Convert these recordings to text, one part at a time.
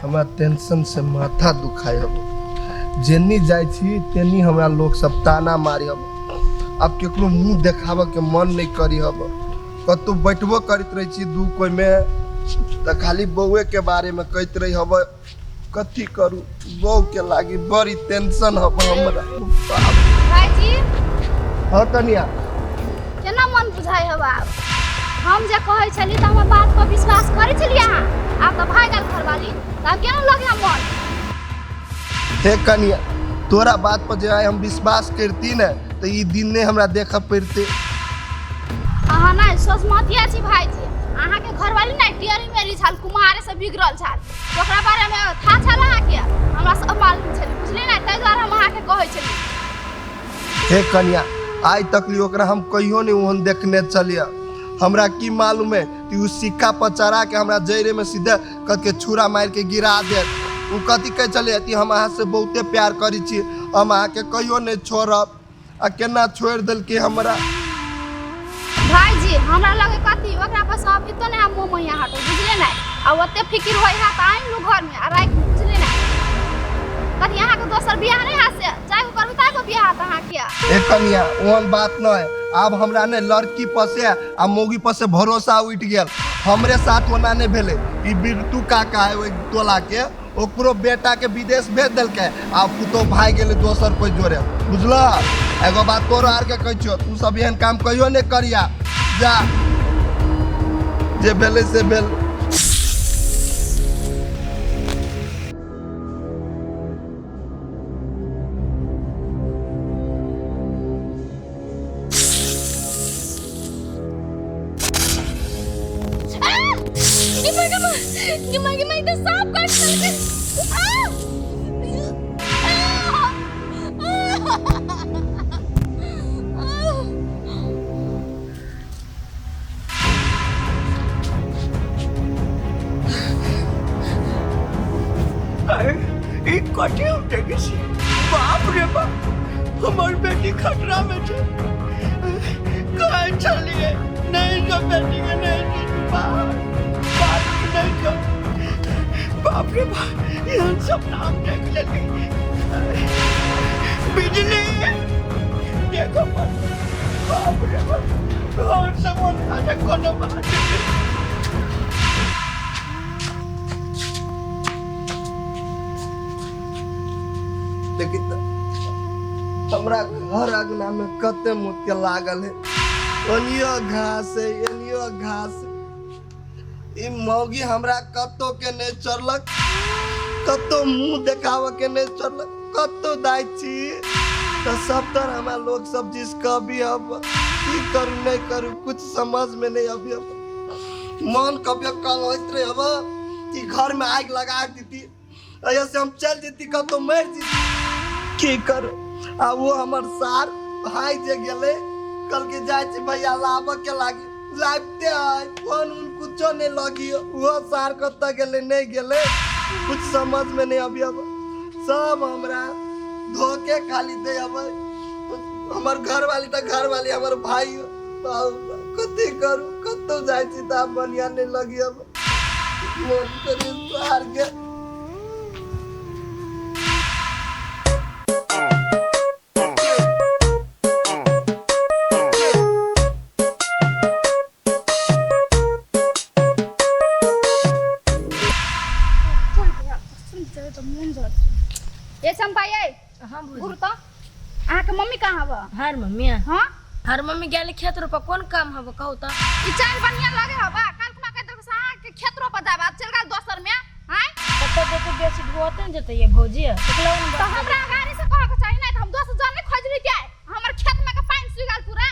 हमरा टेंशन से माथा दुखाय हब। जेनी जाइ छी तेनी हमरा लोग सब ताना मारी हब। आब केकरो मुंह देखाबऽ के मन नहीं करी हब। कतौ बैठबो करैत रहै छी दू कोइ में तऽ खाली बौए के बारे में कहैत रही हब। कथी करू, बहू के लागी बड़ी टेंशन हब हमरा। भाईजी। हाँ कनिया। केना मन बुझाइ हब आब? हम जे कहै छली तऽ हमर बात पर विश्वास करै छली अहाँ, आब तऽ भागि गेल घरवाली, तऽ आब केना लगे मन? हे कनिया, तोरा बात पर जे आइ हम विश्वास करती ने तऽ ई दिन नहि हमरा देखऽ पड़तै। अहाँ नहि सोचमतिया छी भाईजी, अहाँके घरवाली नहि टेरी मेरी छल, कुमारे से बिगड़ल छल, ओकरा बारे में था छल अहाँके, हमरा सब मालूम छल, बुझली ने, ताहि दुआरे हम अहाँके कहै छली। हे कनिया, आइ तक ली ओकरा हम कहियो नहि ओहन देखने छलियै। हमरा की मालूम है कि उ सिक्का पर चढ़ा के हमरा जड़े में सीधे कथी के छुरा मार के गिरा देत। उ कथी कहै छलै कि हम अहाँ से बहुते प्यार करै छी, हम अहाँके कहियो नहि छोड़ब, आ केना छोड़ि देलकै हमरा। भाईजी, हमरा लगे कथी ओकरा पर सब इतो नहि हम मुँह मैया हटो, बुझले नहि, आ ओते फिकिर होइ है तऽ आनि लू घर में आ राखि लू, बुझले नहि। कथी अहाँके दोसर बियाह नहि है से जागो करबै तागो बियाह हैत अहाँके। ए कनिया, ओहन बात नहि, आब हमरा ने लड़की पर से आ मौगी पर से भरोसा उठि गेल। हमरे साथ ओना नहि भेलै, ई बिरतू काका है ओहि टोला के, ओकरो बेटा के विदेश भेज देलकै आ पुतोह भागि गेलै दोसर कोइ जोरे, बुझलह? एगो बात तोरो आर के कहै छियौ, तू सब एहन काम कहियो नहि करिया, जा जे भेलै से भेल। ई कथी हम देखै छी? बाप रे बाप, हमर बेटी खतरा में छै। कहाँ छलियै? नहीं जो बेटी के नहीं जो बाप बाप नहीं जो, बाप रे बाप, एहन सपना हम देख लेली। बिजली देखो, बाप रे बाप, घर से मन खाने कोनो बात नहीं। देखी तऽ हमरा घर अंगना में कते मोतिया लागल है, ओनियो घास है एनियो घास है। ई मौगी हमरा कतो के नहीं चढ़लक, कतो मुंह देखावे के नहीं चढ़लक, कतो दाइ छी तो सब तर हमरा लोग सब जिस कभी अब की करू नहीं करू कुछ समझ में नहीं अभी। अब मन कभी कल होइत रहे अब कि घर में आग लगा देती, ऐसे हम चल जेती कतो मर जेती, की करू। आ वो हमर सार भाई जे गेलै कल के जाइ छी भैया लाबऽ के लागी, लाबिते है फोन उन कुछो नहीं लगी, वो सार कतऽ गेलै नहीं गेलै कुछ समझ में नहीं अभी। अब सब हमरा धोके खाली दे अब हमर घर वाली तऽ घर वाली हमर भाई, कथी करू, कतौ जाइ छी तऽ आब बढ़िया नहीं लगी। अब मन करी सार के। ए चंपा, ये हाँ भौजी। घुर तो अहाँके मम्मी कहाँ हब? हर मम्मी। हाँ, हर मम्मी गेल खेत रोपा, कोन काम हब कहू तऽ? ई चाल बढ़िया लगे हबा? काल खुना कह देलक अहाँके खेत रोपा जाब, आब चल गेल दोसर में। आँय कतऽ जेतै बेसी ढोते ने जेतै ये भौजी, तो हमरा गाड़ी से कह के चाही, नहीं तो हम दोसर जन नहीं खोजली के हमर खेत में के पानी सूख गेल पूरा,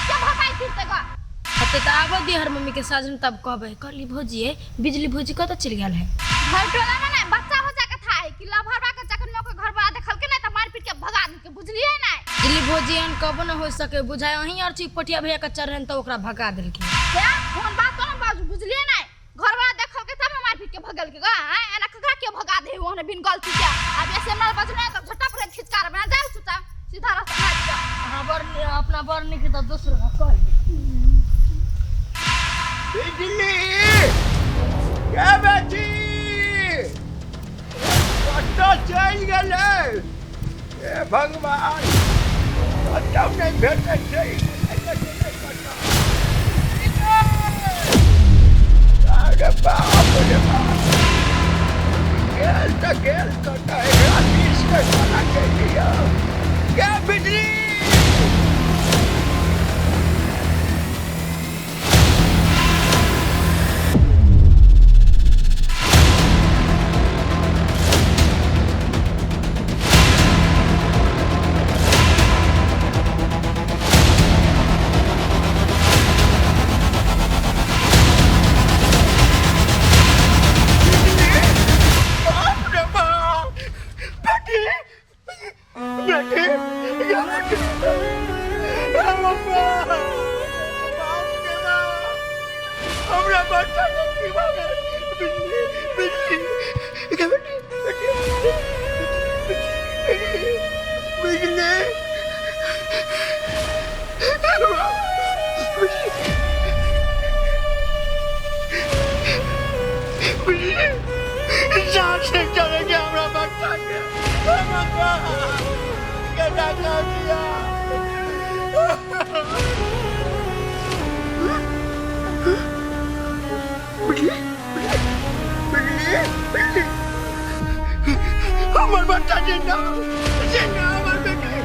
के भरपाई फिरते ग? हते तऽ आबऽ दी हर मम्मी के साँझ में तब कहबै। कहली भौजी, ये बिजली भौजी कतऽ चलि गेल है? घर टोला में नहीं बच्चा बच्चा के था है कि लभरवा के जखन में घर बड़ा देखल के नहीं त मार पीट के भगा दे के, बुझलिए नहीं? बिजली भौजी एहन कबो न हो सके, बुझाय अहीं और छी पटिया भैया के चढ़न तऽ ओकरा भगा देलखिन। क्या फोन बात तो ना बाजू, बुझलिए नहीं? घर वाला देखल के तब मार पीट के भगल के ग। आय एना ककरा के भगा दे ओहने बिन गलती के? अब ऐसे हमरा बजने त झट्टा पर खिचकार बना जाओ, चुपचाप सीधा रास्ता ना दिया। अहाँ बड़ अपना बड़ नीक तऽ दोसर कह। बिजली के बेटी, भगवान कतौ नहि भेटै छै अरे बाप रे बाप गेल तऽ गेल कतऽ एकरा बीस के खाना के लिअ गे बिजली। बाप रे बाप बेटी बेटी या बेटी बाप रे बाप हमरा बच्चा के की भऽ गेल? बिजली बिजली गे बेटी बेटी बिजली बिजली बिजली सांस नहीं चलेगी हमरा बच्चा के हमरा केना कर दिया। बिजली बिजली बिजली हमर बच्चा जिंदा जिंदा हमर बेटी।